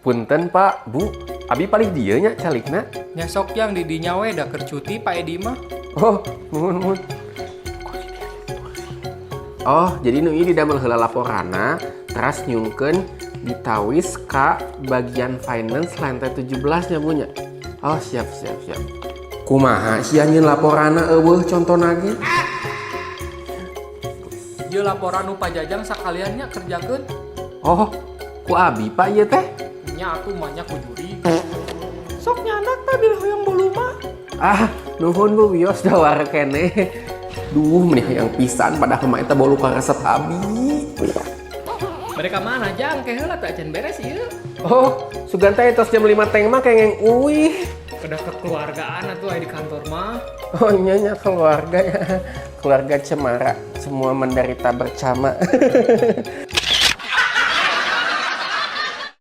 Punten, Pak, Bu, abi paling dieu nya calikna. Nya sok, Jang, di dinya we, da keur cuti Pak Edi mah. Oh, nuhun, nuhun. Oh, jadi nu ieu didamel heula laporanna, teras nyungkeun ditawis ka bagian finance lantai 17 nya, Bu, nya. Oh, siap siap siap. Kumaha sia nyieun laporanna euweuh contona ge? Ieu laporan nu Pak Jajang sakalian nya kerjakeun. Oh, ku abi, Pak, ieu teh? Nya atuh mah nya ku jurig. Sok nyandak tah bilih hoyong bolu mah. Ah, nuhun, Bu, wios da wareg keneh. Duh, meni hayang pisan, padahal mah eta bolu karesep abi. Mereka mana, Jang? Ke heula teh acan beres ieu. Oh, sugan teh tos jam 5 teng mah kengeng uih. Kedah kekeluargaan atuh aya di kantor mah. Oh iya nya, keluarga ya. Keluarga cemara, semua menderita bersama.